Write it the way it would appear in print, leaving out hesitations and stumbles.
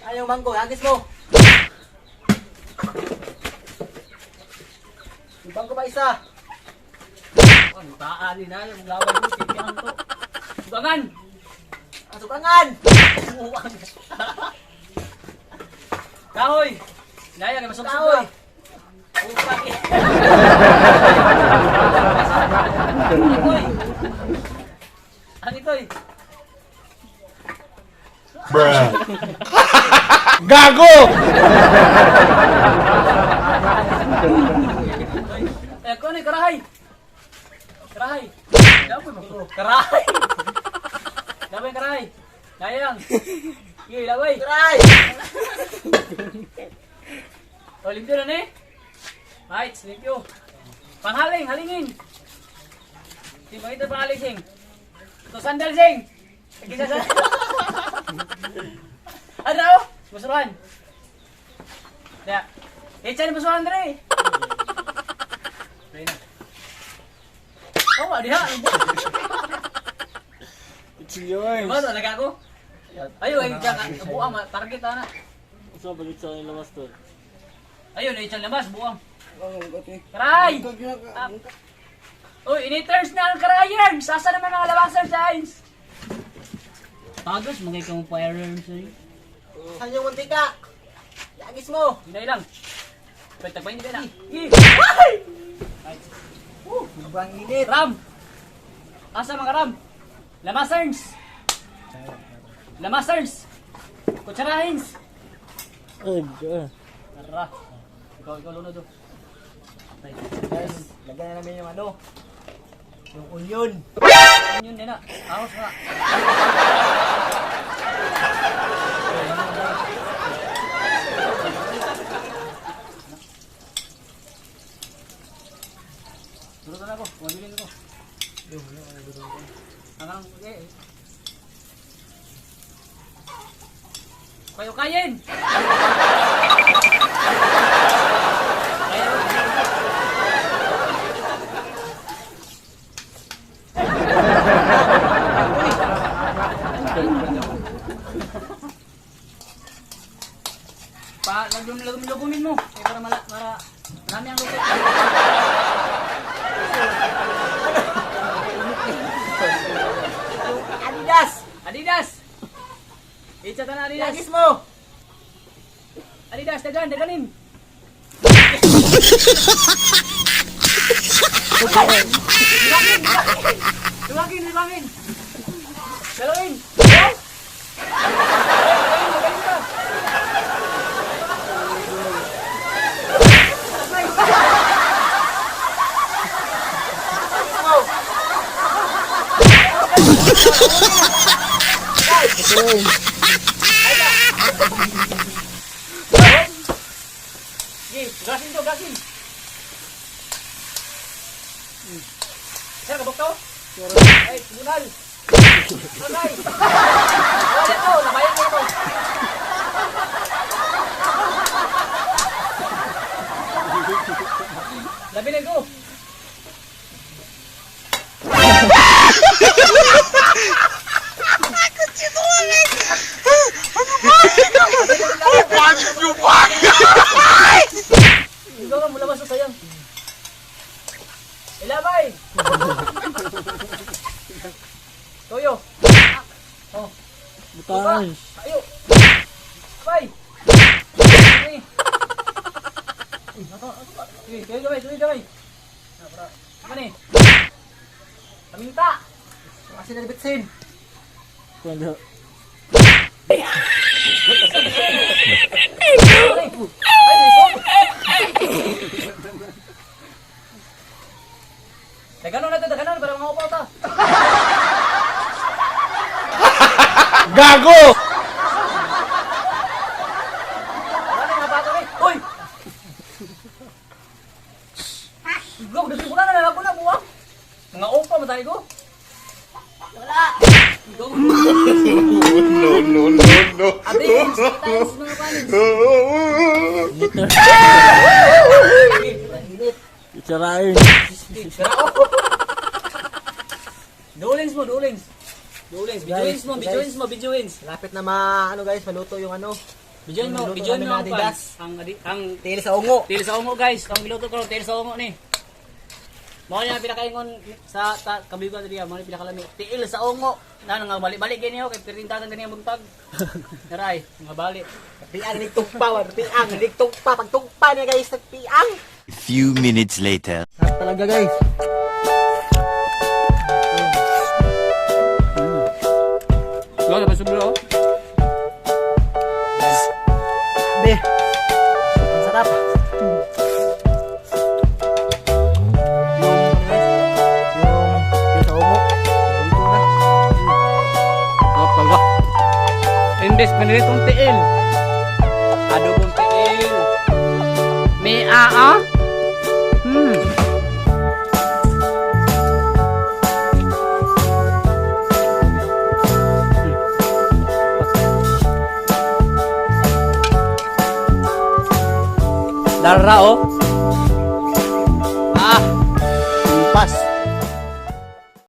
Ayaw manggo, hagis mo. Yung bangko pa isa. Ang taan ni na yung laway mo sipyang to. Sugangan. Asukangan! Uwang. Kahoy. Naya kay masuk. Kahoy! Upak. Itoy. Ang itoy. Bruh. Gago! Eh, ko ni karahay. Karahay. Dapoy mo. Karahay. Dapoy karahay. Nayang. Sige, laway. Try! O, limpyo na ni. Right, limpyo. Panghaling, halingin. Sing, pakita panghaling, Sing. Ito, sandal, Sing. Kisa sa... Ano? Basuran. Kaya, eh, tiyan, basuran, Dre. Dre na. Oh, diha. It's yours. Diba, talaga ako? Ayo, ay, diyan, buang, target, ana. Sa balik sa labas to. Ayun, ay, tiyan labas, buang. Karay! Uy, initers na ang karayan! Sasa naman ang labasan signs! Pagos, mga ikaw firearms eh. Saan yung mantika? Yagis mo! Hinay lang. Pwede, tagpain ka na. Ay! Sobrang init. Ram! Asa mga ram? Lamaserns! Lamaserns! Kutsarahins! Ay, God. Tara. Ikaw, ikaw lunod oh. Guys, lagyan na namin yung ano. Yung onion. Yun yun na. Ahos nga. Turutan ako. Wagilin ko. Ang eh. Kayo kayin. Kayo. Pa, lagum lagum lugumin mo. Eh, para mala, para marami ang luto. Yung Adidas! Adidas. Itsa ta na Adidas. Yagis mo! Adidas, dagan, daganin. Libangin, libangin. Libangin, Dalawin. Ay, magaling ka. Yagis mo! Sige, gasin to, gasin. Sir, kabok to? Ay, bunal. Agay. Wala to, nabayan mo ito. Labi na go. Ikaw ka mula sa sayang. Ilabay! Toyo! Oh, Butas. ayo! Bay! Ay! Sige, tuloy gamay, tuloy gamay. Ano eh? Paminta! Kasi nalibitsin. Kundo. Ay, ay, Daganon na to, daganon para mga upaw ta. Gago! Wala na mga bata eh. Uy! Go, dito ko na na na buwang. Mga upa mo tayo ko. Wala! Go. No, no, no, no. Ate, tayo mga panis. Init. Itsarain. Duolings mo, duolings. Duolings, bijuins mo, bijuins mo, bijuins. Malapit na ma, ano guys, maluto yung ano. Bidyon mo, Niluto bidyon namin mo ang na pan. Adidas. Ang Tiil sa ungo. tiil sa ungo, guys. Ang giluto ko tiil sa ungo ni. Mao ni ang pinakaingon sa kabigon diri, mao ni pinakalami. Tiil sa ungo. Na nga balik-balik gani kay pirintagan gani ang buntag. Naray, nga balik. Piang nigtugpa, wa piang nigtugpa, pagtugpa niya, guys, nagpiang. Few minutes later. Sarap talaga, guys. Wala pa sublo. Be. Ang sarap. Yung, ano, guys? Yung sa ungo. Luto na. Oh, pala. Imbes panilitong tiil. Adobong tiil. May aa. Dara oh. Ah. Pas.